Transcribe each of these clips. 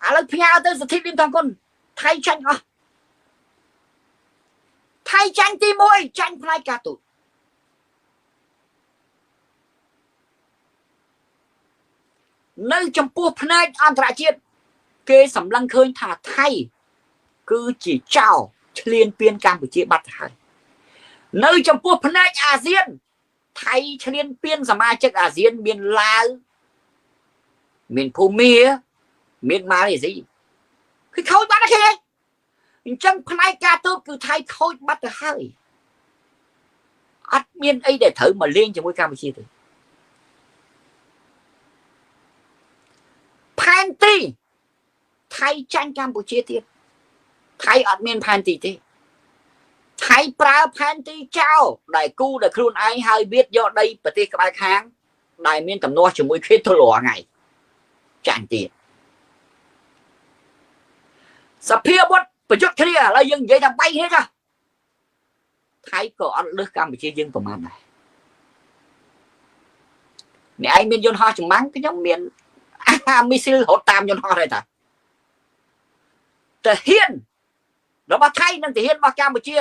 ឥឡូវផ្ញើទៅសទ្ធិលឹមថងគុណថៃចាញ់អស់ថៃចាញ់ទី1ចាញ់ផ្នែកការទូតនៅចំពោះផ្នែកអន្តរជាតិគេសម្លឹងឃើញថាថៃគឺជាចោរឈ្លានពានកម្ពុជាបាត់ទៅហើយនៅចំពោះផ្នែកអាស៊ានថៃឈ្លានពានសមាជិកអាស៊ានមានឡាវមានភូមាមានម៉ាឡេស៊ីគឺខូចបាត់ហើយគេអញ្ចឹងផ្នែកការទូតគឺថៃខូចបាត់ទៅហើយអត់មានអីដែលត្រូវមកលេងជាមួយកម្ពុជាទេផែនទីថៃចាញ់កម្ពុជាទៀតថៃអត់មានផែនទីទេថៃប្រើផែនទីចោលដែលគូដែលខ្លួនឯងហើយវៀតយកដីប្រទេសក្បែរខាងដែលមានទំនាស់ជាមួយគ្នាទល់រាល់ថ្ងៃចាញ់ទៀតសភាវុធប្រយុទ្ធគ្នាឥឡូវយើងនិយាយថាបែកគ្នាចាថៃក៏អត់លើសកម្ពុជាយើងប្រមាណដែរអ្នកឯងមានយន្តហោះចម្បាំងខ្ញុំមានអាមីស៊ីលរត់តាមយន្តហោះដែរតាទាហានរបស់ថៃនិងទាហានរបស់កម្ពុជា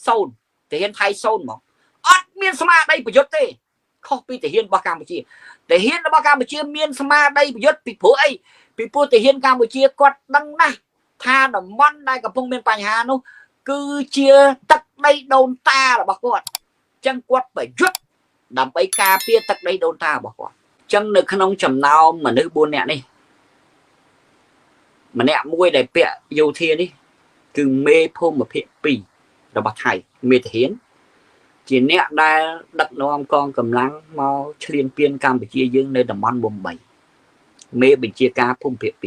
សូន្យទាហានថៃសូន្យហ្មងអត់មានស្មារតីប្រយុទ្ធទេខុសពីទាហានរបស់កម្ពុជាទាហានរបស់កម្ពុជាមានស្មារតីប្រយុទ្ធពីព្រោះអីពីព្រោះទាហានកម្ពុជាគាត់ដឹងណាស់ថាតំបន់ដែលកំពុងមានបញ្ហានោះគឺជាទឹកដីដូនតារបស់គាត់អញ្ចឹងគាត់ប្រយុទ្ធដើម្បីការពារទឹកដីដូនតារបស់គាត់អញ្ចឹងនៅក្នុងចំណោមមនុស្ស4នាក់នេះម្នាក់មួយដែលពាក់យោធានេះគឺមេភូមិភាគ2របស់ថៃមេទាហានជាអ្នកដែលដឹកនាំកងកម្លាំងមកឈ្លានពានកម្ពុជាយើងនៅតំបន់មុំ3មេបញ្ជាការភូមិភាគ2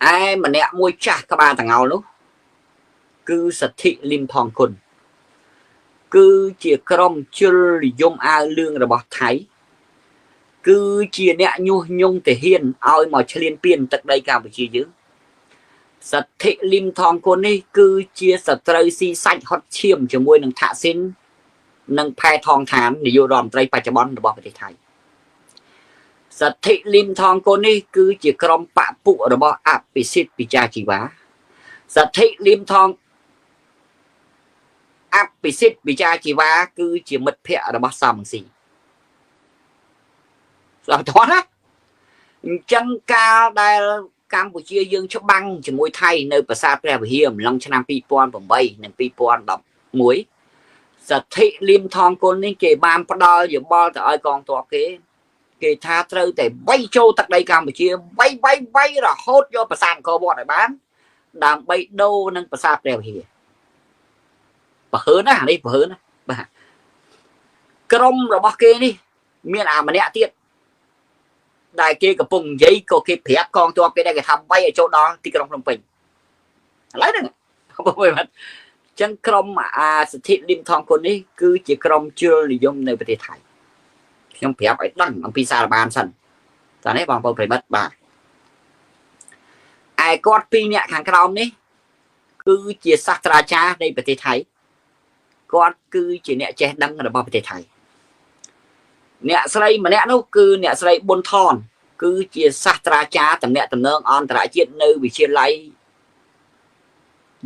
ឯម្នាក់មួយចាស់ក្បាលតងោលនោះគឺសទ្ធិលឹមថងគុណគឺជាក្រុមជលនិយមអាវលឿងរបស់ថៃគឺជាអ្នកញុះញង់ទាហានឲ្យមកឈ្លានពានទឹកដីកម្ពុជាយើងសទ្ធិលឹមថងគុណនេះគឺជាសត្រូវស៊ីសាច់ហត់ឈាមជាមួយនឹងថាក់ស៊ីននិងផែថងឋាននាយករដ្ឋមន្ត្រីបច្ចុប្បន្នរបស់ប្រទេសថៃសទ្ធិលឹមថងគុណនេះគឺជាក្រុមបពុរបស់អភិសិទ្ធពិចាជីវ៉ាសទ្ធិលឹមថងអភិសិទ្ធពិចាជីវ៉ាគឺជាមិត្តភ័ក្តិរបស់សំរងស៊ីស្ដាប់តោះណាអញ្ចឹងកាលដែលកម្ពុជាយើងច្បាំងជាមួយថៃនៅប្រាសាទព្រះវិហារអំឡុងឆ្នាំ2008និង2011សទ្ធិលឹមថងគុណនេះគេបានផ្ដល់យោបល់ទៅឲ្យកងទ័ពគេគេថាត្រូវតែវាយចូលទឹកដីកម្ពុជាវាយវាយវាយរហូតយកប្រាសាទអង្គរវត្តឲ្យបានដើម្បីដូរនឹងប្រាសាទព្រះវិហារប្រហើនណានេះប្រហើនណាបាទក្រុមរបស់គេនេះមានអាម្នាក់ទៀតដែលគេកំពុងនិយាយក៏គេប្រាប់កងទ័ពគេដែរគេថាវាយឲ្យចូលដល់ទីក្រុងភ្នំពេញឥឡូវហ្នឹងបងប្អូនបាទអញ្ចឹងក្រុមអាសទ្ធិលឹមថងគុណនេះគឺជាក្រុមជលនិយមនៅប្រទេសថៃខ្ញុំប្រាប់ឲ្យដឹងអំពីសារបានសិនតើនេះបងប្អូនប្រិមិត្តបាទឯគាត់ពីរនាក់ខាងក្រោមនេះគឺជាសាស្ត្រាចារ្យនៃប្រទេសថៃគាត់គឺជាអ្នកចេះដឹងរបស់ប្រទេសថៃអ្នកស្រីម្នាក់នោះគឺអ្នកស្រីប៊ុនថនគឺជាសាស្ត្រាចារ្យតំណាក់តំណងអន្តរជាតិនៅវិទ្យាល័យ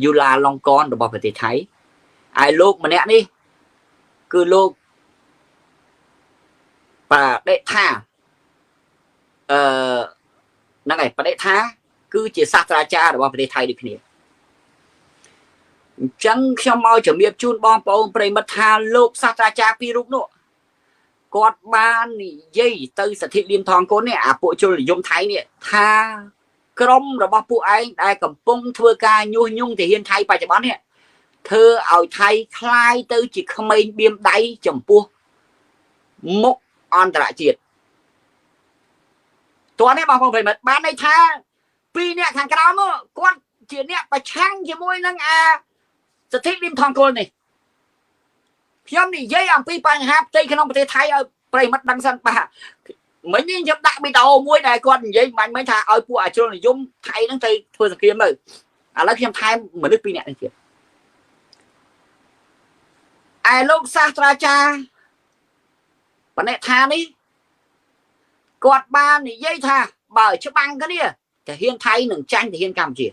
យូឡាឡុងកនរបស់ប្រទេសថៃឯលោកម្នាក់នេះគឺលោកបដិថាអឺហ្នឹងហើយបដិថាគឺជាសាស្ត្រាចារ្យរបស់ប្រទេសថៃដូចគ្នាអញ្ចឹងខ្ញុំមកជំរាបជូនបងប្អូនប្រិមិត្តថាលោកសាស្ត្រាចារ្យពីររូបនោះគាត់បាននិយាយទៅសទ្ធិលៀមថងគុណនេះអាពួកជលនិយមថៃនេះថាក្រុមរបស់ពួកឯងដែលកំពុងធ្វើការញុះញង់ទាហានថៃបច្ចុប្បន្ននេះធ្វើឲ្យថៃคล้ายទៅជាក្មេងបៀមដៃចំពោះមុខអន្តរជាតិតោះនេះបងប្អូនប្រិមិត្តបានន័យថាពីរអ្នកខាងក្រោមនោះគាត់ជាអ្នកប្រឆាំងជាមួយនឹងអាសទ្ធិលឹមថងគុណនេះខ្ញុំនិយាយអំពីបញ្ហាផ្ទៃក្នុងប្រទេសថៃឲ្យប្រិមិត្តដឹងសិនបាទមិញនេះខ្ញុំដាក់វីដេអូមួយដែលគាត់និយាយបាញ់មិញថាឲ្យពួកអាជ្រុលនិយមថៃហ្នឹងទៅធ្វើសង្គ្រាមទៅឥឡូវខ្ញុំថែមមនុស្សពីរនាក់នេះទៀតឯលោកសាស្ត្រាចារ្យបណិថានេះគាត់បាននិយាយថា បើច្បាំងគ្នាទាហានថៃនឹងចាញ់ទាហានកម្ពុជា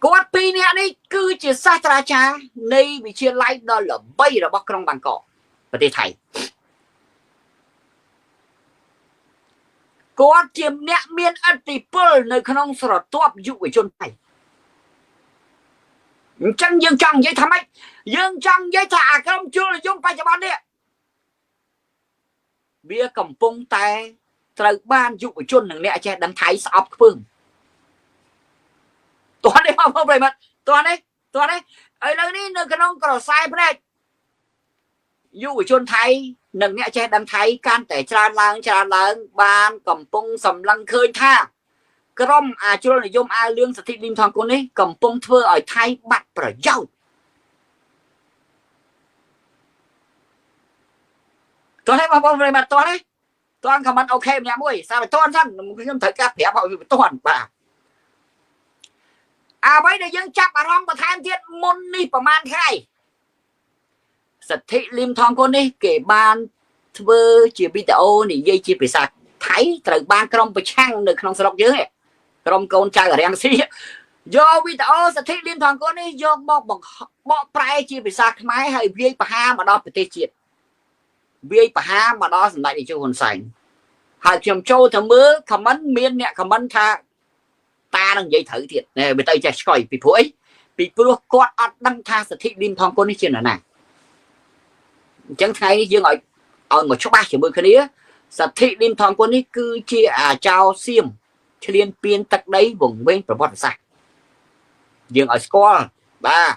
គាត់ពីរនាក់នេះគឺជាសាស្ត្រាចារ្យនៃវិទ្យាល័យដ៏ល្បីរបស់ក្រុងបាងកកប្រទេសថៃគាត់ជាអ្នកមានឥទ្ធិពលនៅក្នុងស្រទាប់យុវជនថៃអញ្ចឹងយើងចង់និយាយថាម៉េចយើងចង់និយាយថាអាក្រុមជួលនិយមបច្ចុប្បន្ននេះវាកំពុងតែត្រូវបានយុវជននិងអ្នកចេះដឹងថៃស្អប់ខ្ពើមតោះនេះបងប្អូនប្រិយមិត្តតោះនេះតោះនេះឥឡូវនេះនៅក្នុងក្រសែភ្នែកយុវជនថៃនិងអ្នកចេះដឹងថៃកាន់តែច្រើនឡើងច្រើនឡើងបានកំពុងសម្លឹងឃើញថាក្រុមអាជ្រុលនិយមអាវលឿងសទ្ធិលីមថងគុណនេះកំពុងធ្វើឲ្យថៃបាត់ប្រយោជន៍តោះនេះបងប្អូនប្រិយមិត្តតោះនេះតោះខមមិនអូខេម្នាក់មួយសារតោះសិនខ្ញុំត្រូវការប្រាប់ឲ្យវាតោះបាទអ្វីដែលយើងចាប់អារម្មណ៍បន្ថែមទៀតមុននេះប្រហែលថ្ងៃសទ្ធិលីមថងគុណនេះគេបានធ្វើជាវីដេអូនិយាយជាភាសាថៃត្រូវបានក្រុមប្រឆាំងនៅក្នុងស្រុកយើងក្រុមកូនចៅរាំងស៊ីយកវីដេអូសទ្ធិលីមថងគុណនេះយកមកបកប្រែជាភាសាខ្មែរហើយវាយប្រហារមកដល់ប្រទេសជាតិវាយប្រហារមកដល់សម្ដេចតេជោហ៊ុនសែនហើយខ្ញុំចូលទៅមើលខមមិនមានអ្នកខមមិនថាតានឹងនិយាយត្រូវទៀតវាទៅចេះឆ្កុយពីព្រោះអីពីព្រោះគាត់អត់ដឹងថាសទ្ធិលីមថងគុណនេះជានរណាអញ្ចឹងថ្ងៃនេះយើងឲ្យមកច្បាស់ជាមួយគ្នាសទ្ធិលីមថងគុណនេះគឺជាអាចោសៀមឆ្លៀនពៀនទឹកដីវង្វេងប្រវត្តិសាស្ត្រយើងឲ្យស្គាល់បាទ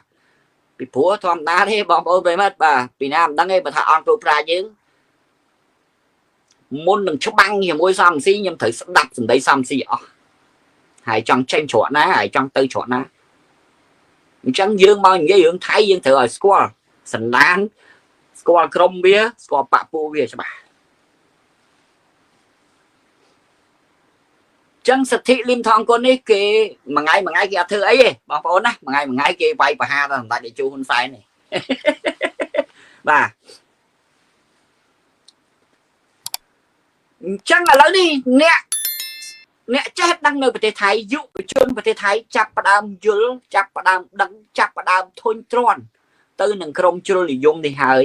ពីព្រោះធម្មតាទេបងប្អូនប្រិយមិត្តបាទពីណាមិនដឹងទេបើថាអង្គគ្រូប្រាយើងមុននឹងច្បាំងជាមួយសំស៊ីខ្ញុំត្រូវស្ដាប់សម្ដីសំស៊ីអស់ហើយចង់ចេញច្រកណាហើយចង់ទៅច្រកណាអញ្ចឹងយើងមកនិយាយរឿងថៃយើងត្រូវឲ្យស្គាល់សន្តានស្គាល់ក្រុមវាស្គាល់បពពួកវាច្បាស់ចឹងសទ្ធិលីមថងគុណនេះគេមួយថ្ងៃមួយថ្ងៃគេអត់ធ្វើអីទេបងប្អូនណាមួយថ្ងៃមួយថ្ងៃគេវាយប្រហារដល់សម្ដេចតេជោហ៊ុនសែននេះបាទអញ្ចឹងឥឡូវនេះអ្នកចេះដឹងនៅប្រទេសថៃយុវជនប្រទេសថៃចាប់ផ្ដើមយល់ចាប់ផ្ដើមដឹងចាប់ផ្ដើមធុញទ្រាន់ទៅនឹងក្រុមជ្រុលនិយមនេះហើយ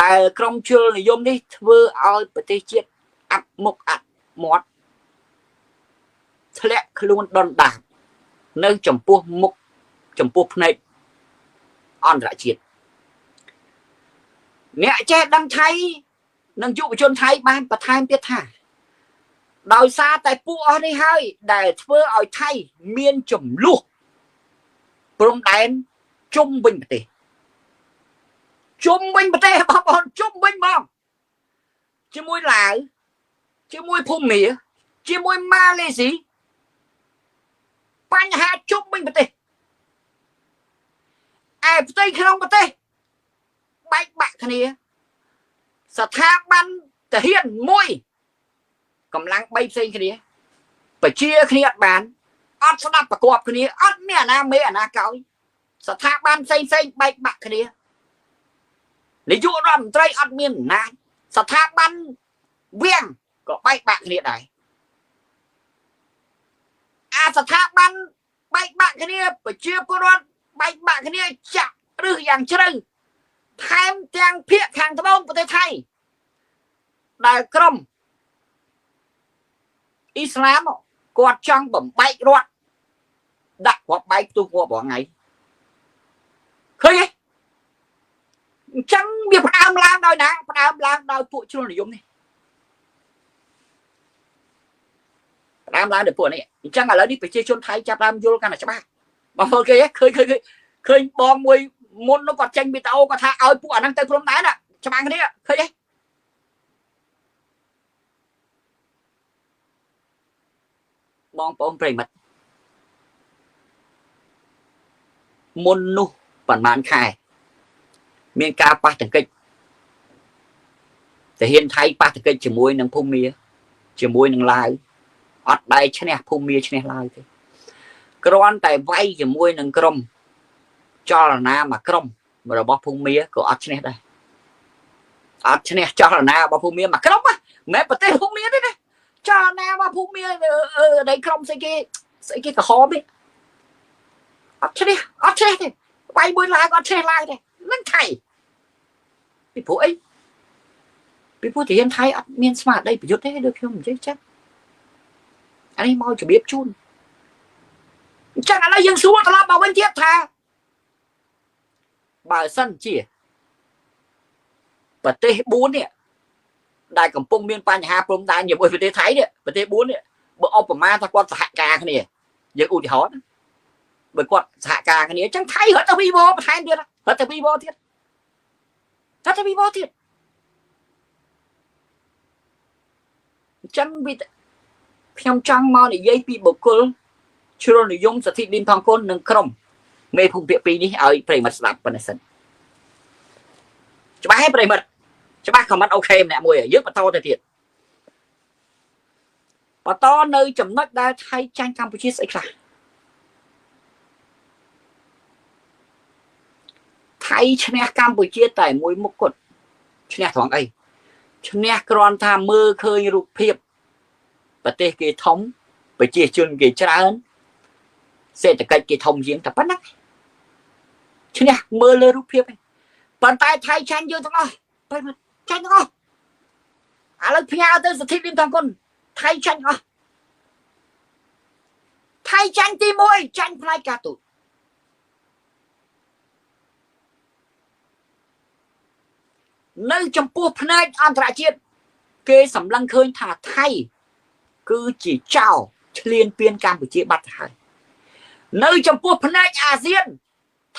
ដែលក្រុមជ្រុលនិយមនេះធ្វើឲ្យប្រទេសជាតិអាប់មុខអាប់មាត់ធ្លាក់ខ្លួនដុនដាបនៅចំពោះមុខចំពោះភ្នែកអន្តរជាតិអ្នកចេះដឹងថៃនិងយុវជនថៃបានបន្ថែមទៀតថាដោយសារតែពួកអស់នេះហើយដែលធ្វើឲ្យថៃមានចំនួនព្រំដែនជុំវិញប្រទេសជុំវិញប្រទេសបងប្អូនជុំវិញហ្មងជាមួយឡាវជាមួយភូមាជាមួយម៉ាឡេស៊ីបញ្ហាជុំវិញប្រទេសឯផ្ទៃក្នុងប្រទេសបែកបាក់គ្នាស្ថាប័នទាហានមួយកម្លាំង3ផ្សេងគ្នាបជាគ្នាអត់បានអត់ស្ដាប់ប្រកបគ្នាអត់មានអាណាមេអាណាកោយស្ថាប័នផ្សេងផ្សេងបែកបាក់គ្នានាយករដ្ឋមន្ត្រីអត់មានអំណាចស្ថាប័នវៀងក៏បែកបាក់គ្នាដែរអាស្ថាប័នបែកបាក់គ្នាប្រជាពលរដ្ឋបែកបាក់គ្នាចាក់ឬយ៉ាងជ្រៅថែមទាំងភាគខាងត្បូងប្រទេសថៃដែលក្រុមអ៊ីស្លាមគាត់ចង់បំបែករដ្ឋដាក់គ្រាប់បែកផ្ទុះងាប់រាល់ថ្ងៃឃើញទេអញ្ចឹងវាផ្ដើមឡើងដោយណាផ្ដើមឡើងដោយពួកជ្រុលនិយមនេះផ្ដើមឡើងដោយពួកនេះអញ្ចឹងឥឡូវនេះប្រជាជនថៃចាប់ដើមយល់កាន់តែច្បាស់បងប្អូនគេឃើញឃើញឃើញបងមួយមុននោះគាត់ចេញវីដេអូគាត់ថាឲ្យពួកអាហ្នឹងទៅព្រំដែនច្បាំងគ្នាឃើញទេបងប្អូនប្រិយមិត្តមុននោះប្រហែលខែមានការប៉ះទង្គិចទាហានថៃប៉ះទង្គិចជាមួយនឹងភូមាជាមួយនឹងឡាវអត់ដែរឈ្នះភូមាឈ្នះឡាវទេគ្រាន់តែវាយជាមួយនឹងក្រុមចលនាមួយក្រុមរបស់ភូមាក៏អត់ឈ្នះដែរ អត់ឈ្នះចលនារបស់ភូមិមួយក្រុមមិនមែនប្រទេសភូមិទេណាចលនារបស់ភូមិនៃក្រុមស្អីគេស្អីគេក្រហមទេអត់ឈ្នះអត់ឈ្នះទេបាយមួយឡើងអត់ឈ្នះឡើងទេនឹងថៃពីព្រោះអីពីព្រោះទាហានថៃអត់មានស្មារតីប្រយុទ្ធទេដូចខ្ញុំនិយាយចឹងអានេះមកជំរាបជូនអញ្ចឹងឥឡូវយើងសួរត្រឡប់មកវិញទៀតថាបើសិនជាប្រទេស4នេះដែលកំពុងមានបញ្ហាព្រំដែនជាមួយប្រទេសថៃនេះប្រទេស4នេះបើឧបមាថាគាត់សហការគ្នាយើងឧទាហរណ៍បើគាត់សហការគ្នាអញ្ចឹងថៃរត់ទៅវីវបន្ថែមទៀតរត់ទៅវីវទៀតរត់ទៅវីវទៀតអញ្ចឹងវាខ្ញុំចង់មកនិយាយពីបុគ្គលជ្រុលនិយមសទ្ធិលីមថងគុណនិងក្រុមមេភូមិភាគ2នេះឲ្យប្រិមត្តស្ដាប់ប៉ុណ្ណេះសិនច្បាស់ហើយប្រិមត្តច្បាស់ខមមិនអូខេម្នាក់មួយយើងបន្តទៅទៀតបន្តនៅចំណុចដែលថៃចាញ់កម្ពុជាស្អីខ្លះថៃឈ្នះកម្ពុជាតែមួយមុខគត់ឈ្នះត្រង់អីឈ្នះគ្រាន់ថាមើលឃើញរូបភាពប្រទេសគេធំប្រជាជនគេច្រើនសេដ្ឋកិច្ចគេធំជាងតែប៉ុណ្ណឹងឈ្នះមើលលើរូបភាពឯងប៉ុន្តែថៃចាញ់យើងទាំងអស់បែបចាញ់ទាំងអស់ឥឡូវផ្ញើទៅសទ្ធិលីមថងគុណថៃចាញ់អស់ថៃចាញ់ទី1ចាញ់ផ្នែកការទូតនៅចំពោះផ្នែកអន្តរជាតិគេសម្លឹងឃើញថាថៃគឺជាចោរឈ្លានពានកម្ពុជាបាត់ទៅហើយនៅចំពោះផ្នែកអាស៊ាន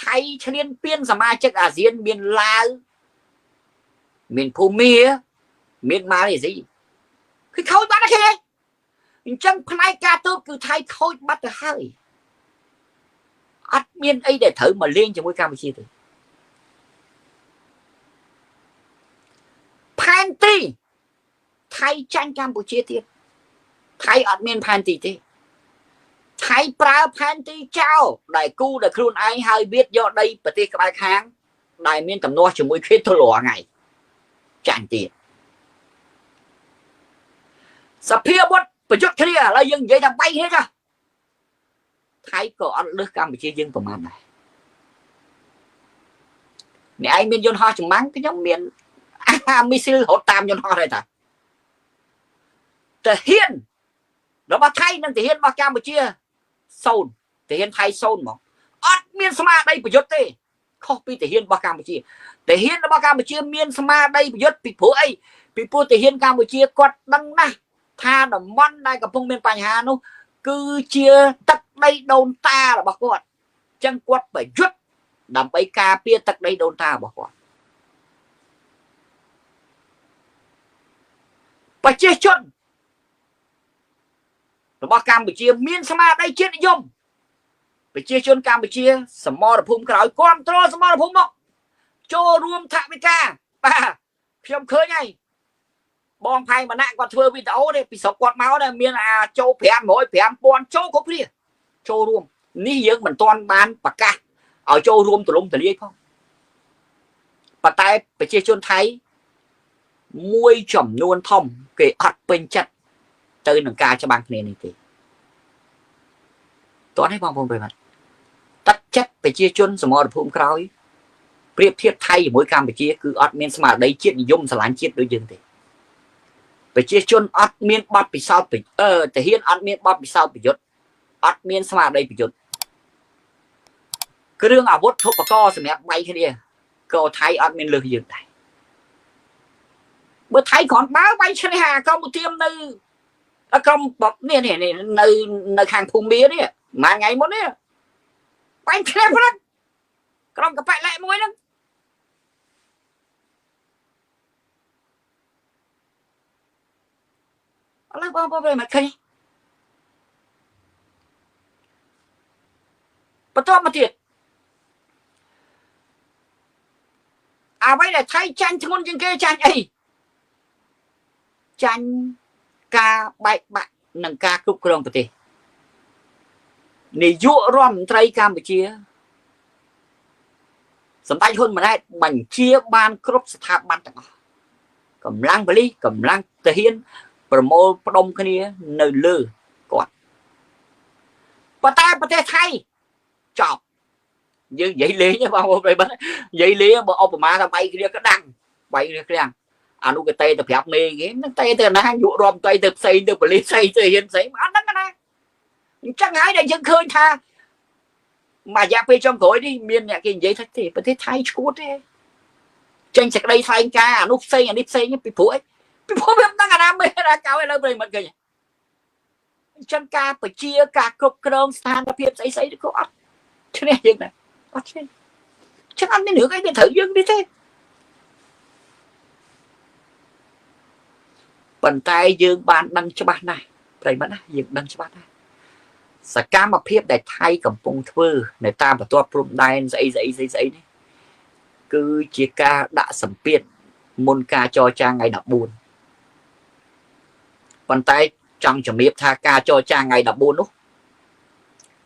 ថៃឈ្លានពានសមាជិកអាស៊ានមានឡាវមានភូមាមានម៉ាឡេស៊ីគឺខូចបាត់ហើយគេអញ្ចឹងផ្នែកការទូតគឺថៃខូចបាត់ទៅហើយអត់មានអីដែលត្រូវមកលេងជាមួយកម្ពុជាទេផែនទីថៃចាញ់កម្ពុជាទៀតថៃអត់មានផែនទីទេថៃប្រើផែនទីចោលដែលគូដែលខ្លួនឯងហើយវៀតយកដីប្រទេសក្បែរខាងដែលមានទំនាស់ជាមួយគេទៅរាល់ថ្ងៃចាញ់ទៀតសភាវុធប្រយុទ្ធគ្នាឥឡូវយើងនិយាយថាបែកគ្នាចាថៃក៏អត់លើសកម្ពុជាយើងប្រមាណដែរអ្នកឯងមានយន្តហោះចម្បាំងខ្ញុំមានអាមីស៊ីលរត់តាមយន្តហោះដែរតាទាហានរបស់ថៃនិងទាហានរបស់កម្ពុជាសូន្យទាហានថៃសូន្យហ្មងអត់មានស្មារតីប្រយុទ្ធទេខុសពីទាហានរបស់កម្ពុជាទាហានរបស់កម្ពុជាមានស្មារតីប្រយុទ្ធពីព្រោះអីពីព្រោះទាហានកម្ពុជាគាត់ដឹងណាស់ថាតំបន់ដែលកំពុងមានបញ្ហានោះគឺជាទឹកដីដូនតារបស់គាត់អញ្ចឹងគាត់ប្រយុទ្ធដើម្បីការពារទឹកដីដូនតារបស់គាត់ប្រជាជនរបស់កម្ពុជាមានស្មារតីជាតិនិយមប្រជាជនកម្ពុជាសមរភូមិក្រោយគ្រប់គ្រងសមរភូមិមកចូលរួមថវិកាបាទខ្ញុំឃើញហើយបងផៃមណៈគាត់ធ្វើវីដេអូនេះពីស្រុកគាត់មកដែរមានអាចូល500 5000ចូលគ្រប់គ្នាចូលរួមនេះយើងមិនទាន់បានប្រកាសឲ្យចូលរួមទលំទលាយផងប៉ុន្តែប្រជាជនថៃមួយចំនួនធំគេអត់ពេញចិត្តទៅនឹងការច្បាំងគ្នានេះទេតោះនេះបងប្អូនប្រិយមិត្តតាត់ចិត្តប្រជាជនសមរភូមិក្រោយប្រៀបធៀបថៃជាមួយកម្ពុជាគឺអត់មានស្មារតីជាតិនិយមស្រឡាញ់ជាតិដូចយើងទេប្រជាជនអត់មានបទពិសោធន៍ទាហានអត់មានបទពិសោធន៍ប្រយុទ្ធអត់មានស្មារតីប្រយុទ្ធគ្រឿងអាវុធឧបករណ៍សម្រាប់បាយគ្នាក៏ថៃអត់មានលើសយើងដែរបើថៃគ្រាន់បើបាយឈ្នះអាក្រុមឧទាមនៅក្រុមនេះនេះនៅខាងភូមិនេះមួយថ្ងៃមុននេះបាញ់ឈ្នះព្រឹកក្រុមកប៉ែលែកមួយហ្នឹងឥឡូវបងប្អូនមកឃើញបន្តមកទៀតអ្វីដែលថៃចាញ់ធ្ងន់ជាងគេចាញ់អីចាញ់ការបែកបាក់និងការគ្រប់គ្រងប្រទេសនាយករដ្ឋមន្ត្រីកម្ពុជាសម្ដេចហ៊ុនម៉ាណែតបញ្ជាបានគ្រប់ស្ថាប័នទាំងអស់ កម្លាំងប៉ូលីសកម្លាំងទាហានប្រមូលផ្ដុំគ្នានៅលើគាត់ប៉ុន្តែប្រទេសថៃចប់យើងនិយាយលេងបងប្អូនប្រិយមិត្តនិយាយលេងបើឧបមាថាវាយគ្នាក្តាំងវាយគ្នាក្រាំងអានោះគេតេទៅប្រាប់មេគេនឹងតេទៅណាយុរដ្ឋមន្ត្រីទៅផ្សេងទៅប៉ូលីសផ្សេងទៅហ៊ានផ្សេងអត់ដឹងណាអញ្ចឹងហើយដែលយើងឃើញថាមួយរយៈពេលចុងក្រោយនេះមានអ្នកគេនិយាយថាទេប្រទេសថៃឈួតទេចេញសេចក្តីថ្លែងការណ៍អានោះផ្សេងអានេះផ្សេងពីព្រោះអីពីព្រោះវាមិនដឹងអាណាមេអាណាកៅឥឡូវប្រិយមិត្តឃើញអញ្ចឹងការបជាការគ្រប់គ្រងស្ថានភាពស្អីស្អីក៏អត់ឈ្នះយើងដែរអត់ឈ្នះចឹងអត់មានរឿងអីគេត្រូវយើងនេះទេប៉ុន្តែយើងបានដឹងច្បាស់ណាស់ប្រិយមិត្តណាយើងដឹងច្បាស់ណាស់សកម្មភាពដែលថៃកំពុងធ្វើនៅតាមបន្ទាត់ព្រំដែនស្អីស្អីស្អីស្អីនេះគឺជាការដាក់សម្ពាធមុនការចរចាថ្ងៃ14ប៉ុន្តែចង់ជំរាបថាការចរចាថ្ងៃ14នោះ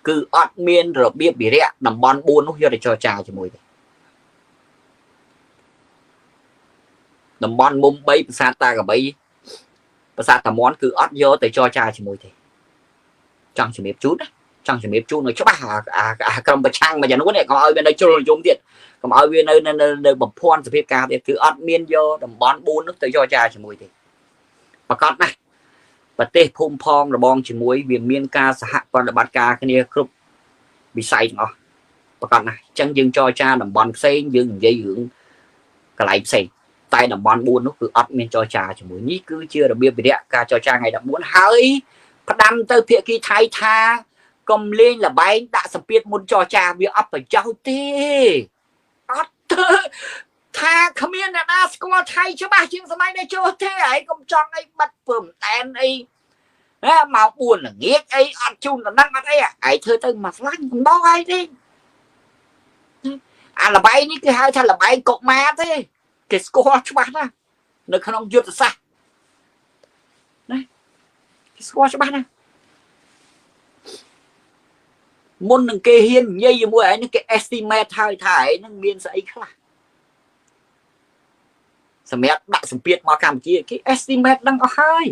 គឺអត់មានរបៀបវិរៈតំបន់4នោះយកទៅចរចាជាមួយទេតំបន់មុំ3ប្រាសាទតាក្របីប្រាសាទតាមាន់គឺអត់យកទៅចរចាជាមួយទេចង់ជំរាបជូនណាចង់ជំរាបជូនឲ្យច្បាស់អាក្រុមប្រឆាំងមួយចំនួននេះកុំឲ្យវានៅជ្រុលនិយមទៀតកុំឲ្យវានៅនៅបំភាន់សភាពការទៀតគឺអត់មានយកតំបន់4នោះទៅចរចាជាមួយទេប្រកាសណាស់ប្រទេសភូមិផងរបងជាមួយវាមានការសហប្រតិបត្តិការគ្នាគ្រប់វិស័យទាំងអស់ប្រកាសណាស់អញ្ចឹងយើងចរចាតំបន់ផ្សេងយើងនិយាយរឿងកន្លែងផ្សេងតែតំបន់4នោះគឺអត់មានចរចាជាមួយនេះគឺជារបៀបវិរៈការចរចាថ្ងៃ14ហើយផ្ដាំទៅភាគីថៃថាកុំលេងលបែងដាក់សម្ពាធមុនចរចាវាអត់ប្រយោជន៍ទេអត់ទេថាគ្មានអ្នកណាស្គាល់ថៃច្បាស់ជាងសម័យនេះចូលទេហើយកុំចង់អីបិទព្រំដែនអីណាម៉ោង4ល្ងាចអីអត់ជូនដំណឹងអត់អីឯងធ្វើទៅមកស្លាញ់កំដងឯងទេអាលបែងនេះគេហៅថាលបែងកុមារទេគេស្គាល់ច្បាស់ណាស់នៅក្នុងយុទ្ធសាស្ត្រណាគេស្គាល់ច្បាស់ណាស់មុននឹងគេហ៊ាននិយាយជាមួយឯងនេះគេ estimate ហើយថាឯងនឹងមានស្អីខ្លះសម្រាប់ដាក់សម្ពាធមកកម្ពុជាគេ estimate ដឹងអស់ហើយ